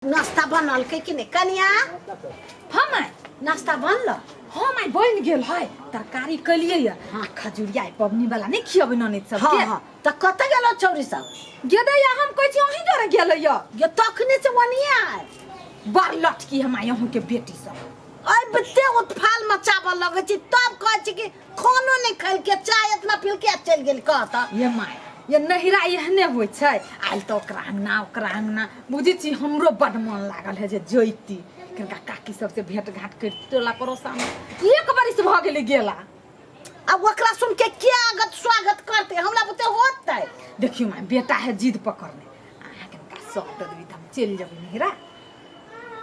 नाश्ता बनलकै कि नहि कनिया? हाँ माय। नाश्ता बनल? हाँ माय, बनि गेल है। तरकारी कलियै या आ खजुरिया पबनी वाला नहि खियबै ननैद सबके। हाँ हाँ, तऽ कतऽ गेलो छौरी सब? गेदै या, हम कहै छी अहीं जोरे गेलै या। गे तखने से ओनिये आयल। बड़ लटकी हम अहूँ के बेटी सब। अबिते उत्फाल मचाबऽ लगै छी, तब कहै छी कि खानो नहि खेलके, चाय इतना पीलके आ चलि गेल कहत। ये माय, ये नहिरा एहने होइ छै। आयल तऽ ओकरा अङ्गना ओकरा अङ्गना, बुझै छी हमरो बड मन लागल है जे जैती किनका काकी सबसे भेंट घाट करती। टोला पड़ोसामे एक बरिस भऽ गेलै गेला। आ ओकरा सुन के के आगत स्वागत करते हमरा बुते होतै? देखियौ माय, बेटा है जिद पकड़ने, अहाँ किनका शौक दऽ देबै तऽ हम चलि जेबै नहिरा।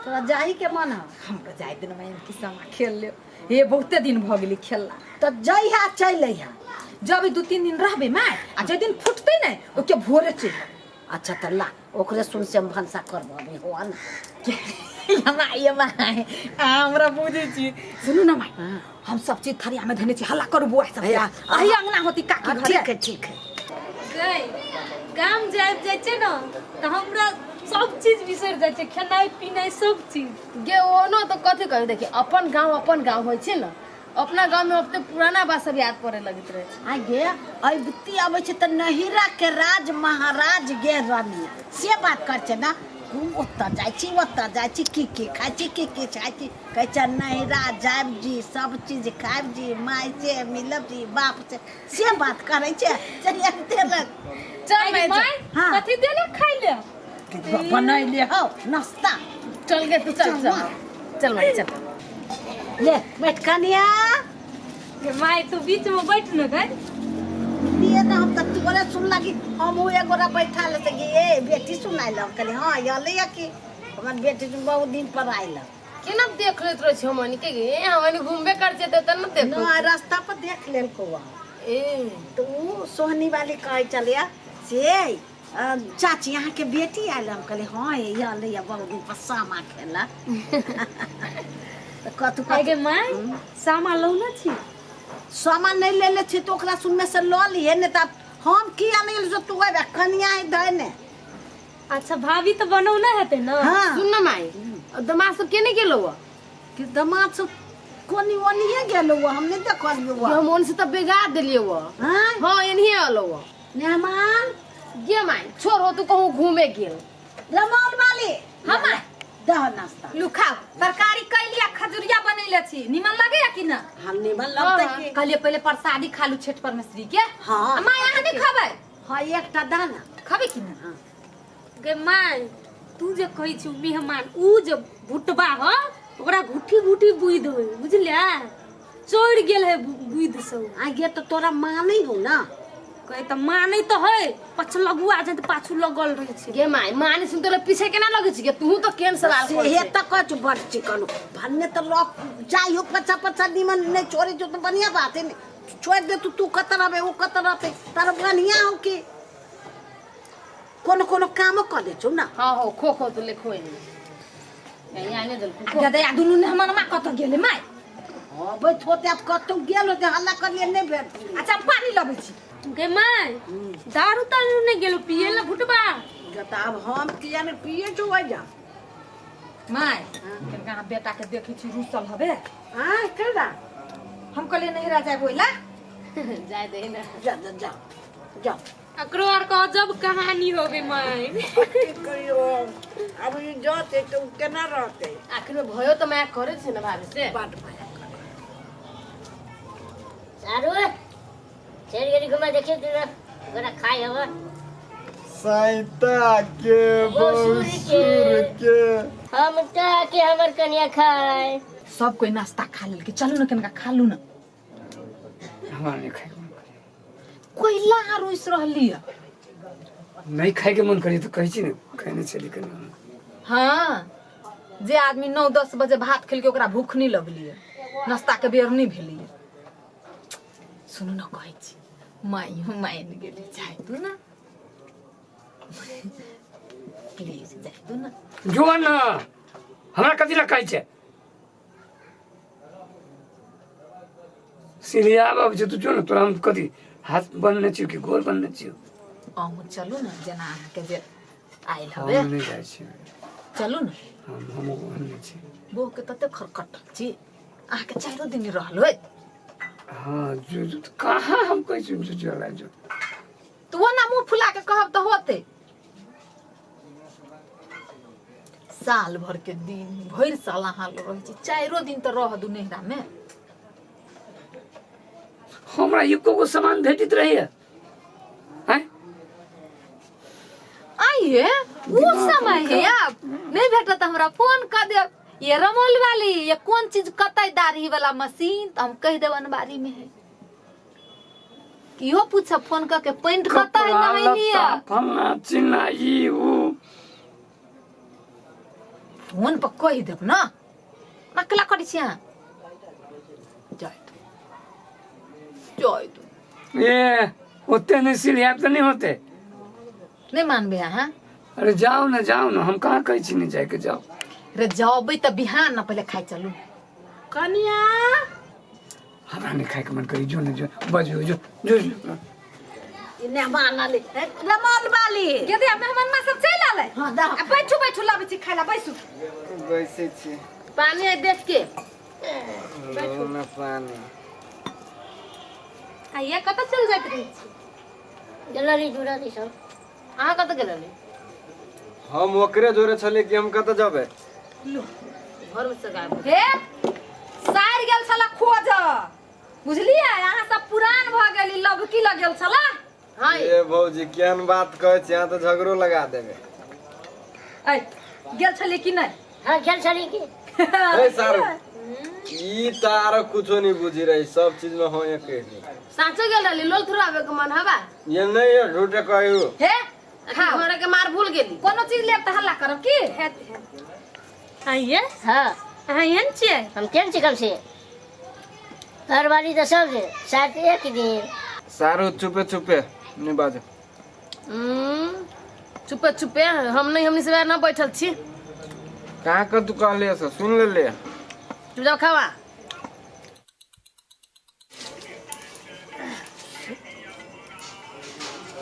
तोरा जाही के मन है? हमरो जाय दिन माय, कि समा खेल लेब। हे बहुते दिन भऽ गेलै खेलला। तऽ जइहा चलि अइहा। जब 2-3 दिन रहबै माय, आ जाहि दिन फुटतै ने ओके भोरे चलि आयब। अच्छा तऽ ला, ओकरे सुन से हम भनसा करबो अभी हो ना। ये माय, ये माय, आ हमरा बुझै छी। सुनू ना माय, हम सब चीज थरिया में धने छी, हल्ला करू बुआ सब। हे, आ- अही अंगना होती काकी हाँ, घरे। ठीक है ठीक है। गै गाम जाबि जाइ छै ने तऽ हमरा सब चीज बिसरि जाइ छै, खेनाइ पिनाइ सब चीज। गे ओनो तऽ कथी कहू, देखी अपन गाँव अपन गाँव होइ छै ने, अपना गाँव में अपने पुराना बात सब याद पड़े लगैत रहे छै। आ गे अबिती अबै छै तऽ नहिरा के राज महाराज गे रानिया से बात कर छै ना, हम ओतऽ जाइ छी ओतऽ जाइ छी, की की खाइ छी की की खाइ छी, कहै छै नहिरा जायब जी सब चीज खायब जी, माय से मिलब जी बाप से, से बात करै छै। चल अबिते लग। चल माय, चल। माय हाँ। कथी देलक खाइ ले? बनैले हौ नाश्ता। चल गे तू, चल चल चल माय चल। ले बैठ कनिया। गे माय तू बीच में बैठ न गै। दिए ना, हम तऽ तोरे सुन लगी हम एगोरा बैठा ले गे, ए बेटी सुनाइ लग कहली हाँ यले या कि हमर बेटी सुन बहुत दिन पर आइल। केना देख लेत रहे छै हमनी के गे? हमनी घूमबे कर छै त न देखो। ना रास्ता पर देख लेलको वहाँ। ए तो उ सोहनी वाली कहै चलिया से चाची अहाँ के बेटी आयल, हम कहली हाँ ये अलै या बहुत दिन पर सामा खेला तऽ कथु आइ गे कथु माय सामा लौने छी? सामान नहीं ले ले छी तो ओकरा सुनने से लऽ लिहे, नहीं तऽ हम किया नहीं ले तू अयबे कनिया है धने। अच्छा भाभी तऽ बनौने हेतै ने? हाँ। सुन ना माई, दमाद सब केने गेलो वो? कि दमाद सब कोनी ओनिये गेलो वो, हम नहीं देखलियो वो। हम ओन से त बेगा देलियो वो। हाँ? हाँ एनहिए अलो वो। मेहमान गे माई छोड़ हो, तू कहूँ घूमे गेल। रमौल वाली। हाँ माय। दह नाश्ता। लू खाओ, तरकारी कैलिया खजुरिया बनैले छी, निमन लगैया कि ना? हम निमन लगतै हाँ। कि। कहलिए पहिले प्रसादी खा लू छठ परमेश्वरी के। हाँ। आ माय अहाँ नहीं खबै? हाँ एकटा दाना। खबै कि ना? गे माय तू जे कहै छी मेहमान उ जे भुटबा ह ओकरा घुटी घुटी बुद्धि होय बुझलियै, चोर गेल है बुद्धि से। आ गे तो तोरा मानै हो ना? कहे तऽ मानै तऽ है, पछलगुआ जे तऽ पाछू लगल रहै छै। गे माय माने सुन तोरा पीछे केना लगै छै गे? तू तो केन सवाल से करै हे छै। तऽ कहै छौ बड़ चिकन भन्ने तऽ लऽ जाइयो पछा पछा निमन नहीं छोड़े जो तो बढ़िया बात है, छोड़ दे तू, तू कतऽ रहबे ओ कतऽ रहते तार बढ़िया हो कि कोनो कोनो कामो कऽ दे छौ ना। हाँ हो खो खो तू ले खोइ नहीं यहाँ नहीं देलको खो। दादा या दुनू मेहमानमा कतऽ गेलै माय? अबैत होते आब कतौ गेल होते, हल्ला करलियै नहीं भेट। अच्छा हम पानी लबै छी। गे माय दारू तारू नहीं गेलो पिए ला भुटबा? गे तऽ आब हम किया ने पिए छौ जा। माय कनिका अहाँ बेटा के देखै छी रुसल हबे। हाँ केना? हम कहलियै नहिरा जाय ओइला। जाय दे ना। जा जा जा जा। अकरो आर के अजब कहानी हो गई माय। की करियो अब ई जते तऽ उ केना रहतै? आखिर में भयो तो माया करे छै ना भाभी से। बड माया करे। सारू चलि गेली घुमे, देखियौ तू गोरा खाइ हब। सैता के बसुर बसुर के हम के हमर कनिया खाय। सब कोई नाश्ता खा लेलकै, चलू ना कनिका खा लू ना। हमरा नहीं खाए के मन करे। कोइला रुसि रहली है? नहीं खाए के मन करे तो कहै छी ने खैने छली कनी। हाँ जे आदमी 9-10 बजे भात खेलकै ओकरा भूख नहीं लगली है, नाश्ता के बेर नहीं भेली है। सुनू ना कहै छी माइयो मानि गेली, जाय तू ना प्लीज जाय तू ना। जो ना हमरा कथी ला कहै छै? सीढ़िया आब छै तू जो ने, तोरा हम कथी हाथ बनने छियौ कि गोर बनने छियौ? अहूँ चलू ने, जेना अहाँके जे आयल हवे। हम नहि जाइ छी। चलू ने। हम हम छी। बो के तते खरकट छी, अहाँके चारो दिन रहल होइत। हाँ जो जो कहाँ हम कहै छी जो जो ला जो तो वो ना मुंह फुला के कहब तो होते। साल भर के दिन भरि साल अहाँ लग रहै छी, चारो दिन तो रह दू नैहरा में। हमरा एको गो सामान भेटित रहैया? हैं आइए वो समय है अब नहीं भेटत हमरा फोन कर देब। ये रमोल वाली ये कौन चीज कतई दाढ़ी वाला मशीन तो हम कह देब अनबारी में है। इहो पूछब फोन करके पेंट कतई नहीं लिया फलना चिल्ला ई ऊ फोन पर कह देब ना। नकला करै छी अहाँ। जाय दू जाय दू। ए ओते नहीं सिलियाब तो नहीं होते। नहीं मानबे अहाँ? अरे जाओ ना जाओ ना, हम कहाँ कहै छी नहीं जाए के, जाओ। रे जाबे त बिहान ना पहले खाइ चलू। कनिया हमरा नहीं खाए के मन करी, जो ना जो बजो जो जो जो। मेहमान आले रमोल वाली के दे मेहमान मा सब चलि आले। हां दा आ बैठू बैठू लाबै छी खाइ ला, बैसू। बैसै छी। पानी है देख के बैठू ना पानी। आइया कत चल जाइत रही छी? गेलरी जुड़ा दी सब। अहाँ कत गेलरी? हम ओकरे जोरे छलिए कि हम कत जाबे। घर में से गायब हे सार गेल छला खोज, बुझलिए? अहाँ सब पुरान भ गेली, लबकी लगेल छला। हां ए भौजी केहन बात कहै छी, अहाँ त झगड़ो लगा देबे। ऐ गेल छली कि नहीं? हां गेल छली कि। ए सारू ई त आरो कुछो नहीं बुझी रही, सब चीज में हो एक ही। साचो गेल रहली लोल थुराबे के मन हवा। ये नहीं है झूठे कहू। हे खाओ घर के मार भूल गेली। कोनो चीज लेब त हल्ला करब की हेत हेत। आइए हां अहाँ एहन छियै? हम केहन छी कम से घरवाली तो सब साथ एक दिन। सारू चुपे चुपे नहीं बाजो। चुपे चुपे हम नहीं, हमनी से ना बैठल छी। कहाँ कर तू कहले से सुन ले ले। चुप जाओ खावा।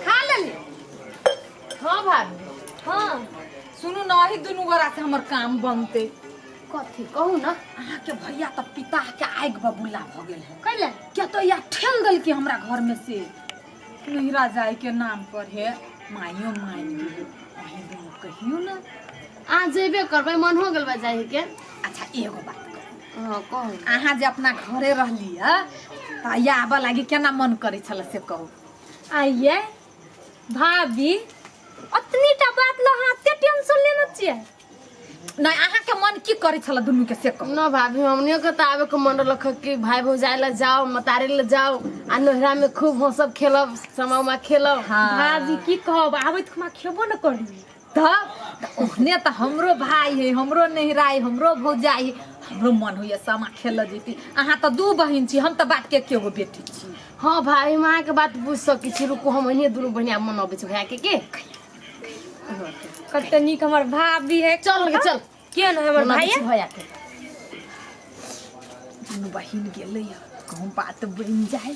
खा लेली? हाँ भाभी। हाँ सुनू न, अही दुनू गोरा से हमर काम बनते। कथी कहू ना? अहाँ के भैया त पिता के आगि बबूला भ गेल है। कैला? क्या तो या ठेल दल के हमरा घर में से नैहरा जाए के नाम पर है माइयो मान गेल। अही दुनू कहियो ना। आ जेबे करबै, मन हो गेल बा जाए के। अच्छा एगो बात कहू। हां कहू। अहाँ जे अपना घरे रहली है त या आबऽ लागी केना मन करै छल से कहू। आइए भाभी अतनी टा बात ल अहाँ एते टेंशन लेने छियै? नहीं अहाँ के मन की करै छल दुनू के से कहू। न भाभी हमनियो के त आबे के मन रहलक कि भाई भौजाई ल जाओ, मतारी ल जाओ आ नोहरा में खूब हम सब खेलब, समा उमा खेलब। हाँ। भाभी की कहब आबैत खुमा खेबो न करी। तब ओहने त हमरो भाई है, हमरो नैहरा है, हमरो भौजाई है, हमरो मन होइए समा खेल जैती। अहाँ त दू बहिन छी, हम त बाट के एकेगो बेटी छी। हाँ भाई हम अहाँ के बात बुझ सकै छी। रुकू हम एहने दुनू बहिन मन अबै छै भैया के कते नीक हमर भाभी है। चल के चल केहन है हमर भाई भैया के। दुनू बहिन गेलै कहूँ बात बनि जाए।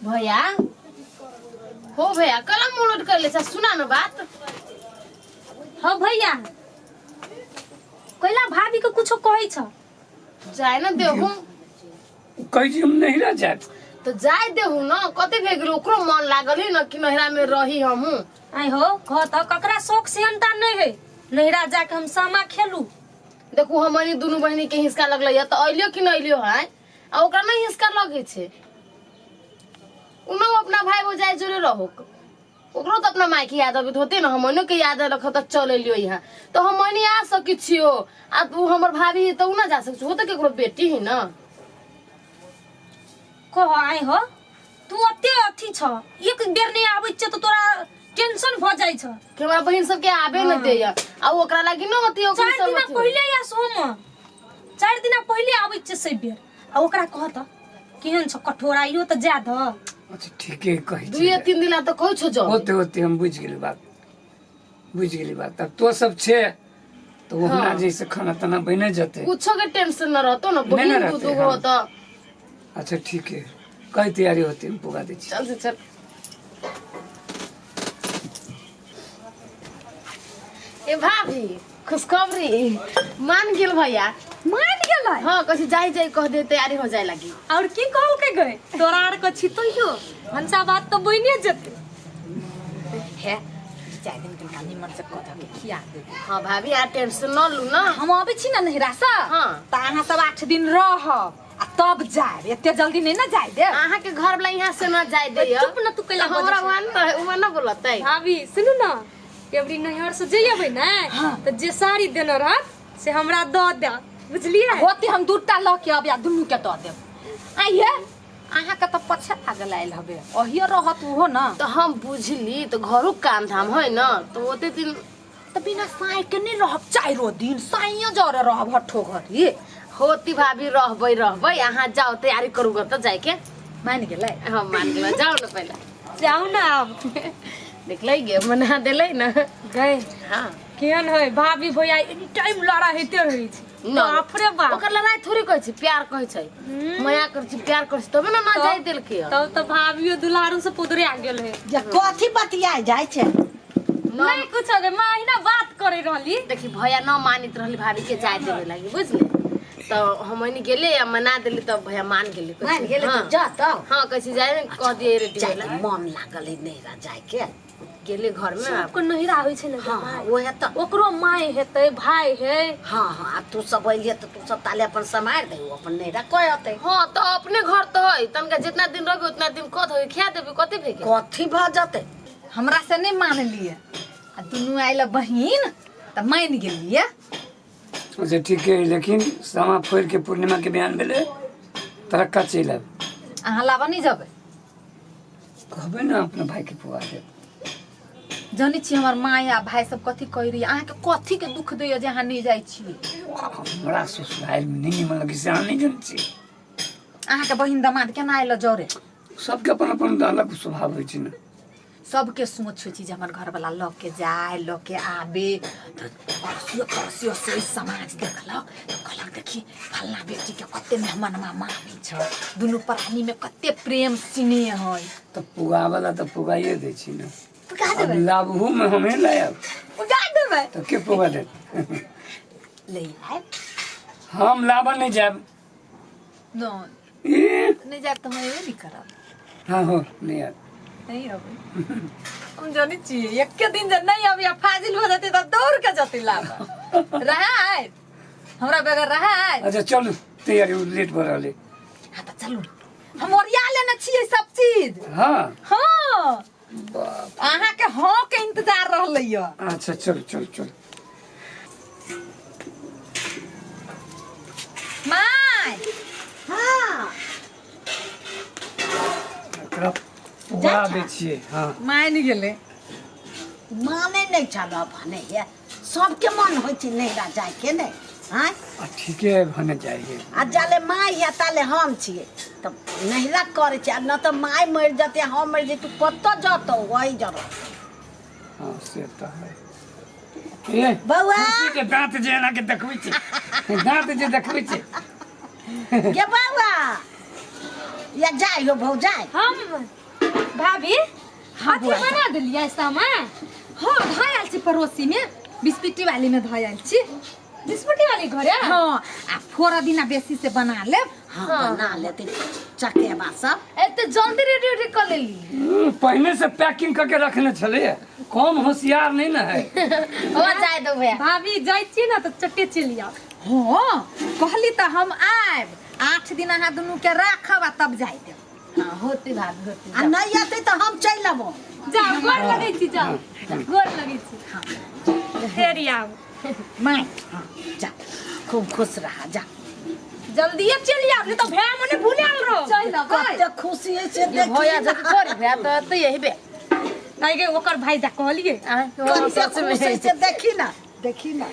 भैया हो भैया कलम उलट कर ले, सुना न बात। हाँ भैया कैला भाभी के कुछो कहै छ? जाए न देहू। कहै छी हम नैहरा जायब तो जाए देहू न, कते भे गेल ओकरो मन लागल है न कि नैहरा में रही हमहू। आइ हो कह त ककरा शौक सेहनता नहीं है नैहरा जाके हम सामा खेलू। देखू हमनी दुनू बहिनी के हिसका लगलै त अइलियो कि न अइलियो है आ ओकरा नहीं हिसका लगै छै। उनो अपना भाई भौजाई जोरे रहो, ओकरो त अपना माय के याद अबैत होते न, हमनो के याद रख त चल अइलियो यहाँ तो हमनी आ सकै छियो। आ उ हमर भाभी है त उ ना जा सकै छो, ओ त केकरो बेटी है न। कह आइ हो तू अते अथी छ, एक बेर नहीं आबै छ त तोरा टेंशन भ जाइ छ कि हमरा बहिन सब के आबे न देय आ ओकरा लागि न अथी ओकरा 4 दिना पहिले या सोम 4 दिना पहिले आबै छ से बेर आ ओकरा कह त केहन छ कठोर आइयो त जा द। अच्छा ठीके कहै छी, 2-3 दिना त कहै छो जाओ। होते होते हम बुझि गेली बात, बुझि गेली बात। अब तो सब छे तो ओहना जैसे खाना तना बने जते, कुछो के टेंशन न रहतो न, बहिन दू दू गो त। अच्छा ठीक है, कई तैयारी होती हम पुगा दै छी। चल से चल। ए भाभी खुशखबरी मान गेल भैया। मान गेलै? हाँ, कथी जाई जाई कह दे, तैयारी हो जाए लगी। और की कहलकै गए तोरा आर के छितैयो भनसा बात तो बनिए जेतै। हे चार दिन किनका निमन से कह के खिया दे। हाँ भाभी, आ टेंशन न लू ना। हम अबै छी ना नहिरा से। हाँ। त अहाँ सब 8 दिन रहब आ तब जायब, एते जल्दी नहीं ना जाय देब। अहाँ के घर वाला यहाँ से न जाय दे। चुप न तू कैला हमरा वहाँ न उहाँ न बोलतै। भाभी सुनू ना, एबरी नैहर से जइबै ने त जे साड़ी देने रहत से हमरा the they, बुझलियै? होती हम दूटा लऽ के अब या दुनू के दऽ देब। आइये अहाँ के तऽ पछे लागल आयल हबे, अहिये रहत ओहो ना। तो हम बुझली तो घरो काम धाम है ना, तो ओते दिन तऽ बिना साय के नहीं रहब, चारो दिन साइये जरे रहब हठो घड़ी। होती भाभी रहबै रहबै, अहाँ जाओ तैयारी करू ग तऽ जाय के। मान गेलै? हाँ मान गेलै, जाओ ना पहले। जाउ ना आब। देखलै गे मना देलै ना गए। हाँ केहन है भाभी भैया एनी टाइम लड़ाई होइते रहै छै। ना। बाप रे बाप। ओकर लड़ाई थोड़ी कहै छै, प्यार कहै छै, माया करै छै, प्यार करै छै तबे ना ना जाय देलकै। तब तऽ भाभियो दुलारू से पुदरे आ गेल है। जे कथी बतियाइ जाइ छै? नहीं कुछ गे माँ अहिना बात करे रहली। देखी भैया न मानित रहली भाभी के जाय देवे लागी, बुझली? तो हम ओनी गेले आ मना देली तब भैया मान गेली। मान गेलै हाँ। तऽ जतौ। हाँ कैसे जाए कह दिए रेडी जाय होला। के मन लागल है नैहरा जाय के। गेले घर में सबको नैहरा होइ छै ने। हाँ हाँ ओहे तऽ। ओकरो माय हेतै भाई है। हाँ हाँ आ तू सब अइलिहे तऽ तू सब ताले अपन सम्हारि दे, ओ अपन नैहरा कह अतै। हाँ तो अपने घर तो है, तनका जितना दिन रहबे उतना दिन कह दे, खिया देबे, कथी भे गेल? कथी भऽ जतै? हमरा से नहीं मानलिए आ दुनू आयल बहिन तऽ मान गेलिए। अच्छा ठीक है, लेकिन सामा फोड़ के पूर्णिमा के बयान भेलै तरक्का चलि आयब। अहाँ लाबऽ नहीं जेबै? कहबै ना अपना भाई के पुआ देब। जानै छी हमर माय आ भाई सब कथी कहि रही, अहाँके कथी के दुख दैया जे अहाँ नहीं जाइ छी? हमरा ससुराल में नहीं निमन लगे से अहाँ नहीं जनै छी। अहाँके बहिन दमाद केना आयल जरे? सबके अपन अपन अलग स्वभाव होइ छै ने। सबके सोच होइ छै जे हमर घरवाला लऽ के जाय लऽ के आबे। तऽ अड़ोसियो पड़ोसियो सोच समाज देखलक तऽ कहलक देखी फल्लाँ बेटी के कते मेहमानमा मानै छै, दुनू प्राणी में कते प्रेम स्नेह है। तऽ पुगावला तऽ पुगाइए दै छी ने। पुगा अब देबै? लाबहू में हमे लायब। पुगा देबै? तऽ के पुगा देत? ले आयब। हम लाबऽ नहीं जायब। नहीं नहीं जायब तऽ हम अयबे नहीं करब। हाँ हो नहीं आयब। नहीं अबै। हम जानै छियै एके दिन जे नहीं अबै आ फाजिल भऽ जेतै तऽ दौड़ के जेतै लाबऽ। रहा आयत हमरा बगैर रहा आयत। अच्छा चलू तैयारी लेट भऽ रहल है। हाँ तऽ चलू, हम ओरिया लेने छियै सब चीज। हाँ हाँ अहाँ के हाँ के इंतजार रहलै य। अच्छा चलू चलू चलू। My हाँ एकरा पुगा दै छियै। हाँ मान गेलै। मानै नहि छल भने हे, सबके मन होइ छै नैहरा जाय के ने। आँय आ ठीके है भने जाइए। आ जाले माय है ताले हम छियै तऽ नैहरा करै छियै, आ न तऽ माय मरि जेतै हम मरि जेतै, कतऽ जतौ वही जरौ। हाँ से तऽ है। ए बौआ खुशी के दांत जे एना के देखबै छै, दांत जे देखबै छै। गे बौआ या जाय हो भौजाइ। हम भाभी अथी बना देलियै सामा? हाँ धऽ आयल छी पड़ोसी में, बिस्कुटी वाली में धऽ आयल छी। बिस्कुटी वाली घरे? हाँ आ फोड़ा दिना बेसी से बना लेब। हाँ बना लेते चकेबा सब। एते जल्दी रेडी उडी कऽ लेली? पहले से पैकिंग करके रखने छलै, कम होशियार नहीं ना है। ओ जाय दो भैया। भाभी जाइ छी ना तऽ चट्टे चलि आउ। हाँ कहली तऽ हम आयब, 8 दिन अहाँ दुनू के राखब आ तब जाय देब। हाँ होती भाभी होती। आ नहीं अतै तऽ हम चलि अबो। जाउ गोर लगै छी, जाउ गोर लगै छी। फेर आउ my. हाँ जा खूब खुश रहा, जा जल्दिए चलि आउ, नहीं तऽ भैया मने भूल आयल रहो। चलि अबै। कते खुशी होइ छै ये भैया देखी जब थोड़ी भैया तऽ एतै यही बे। नहीं गे ओकर भाई दा कहलिए। कते खुशी होइ छै देखी ना, देखी ना।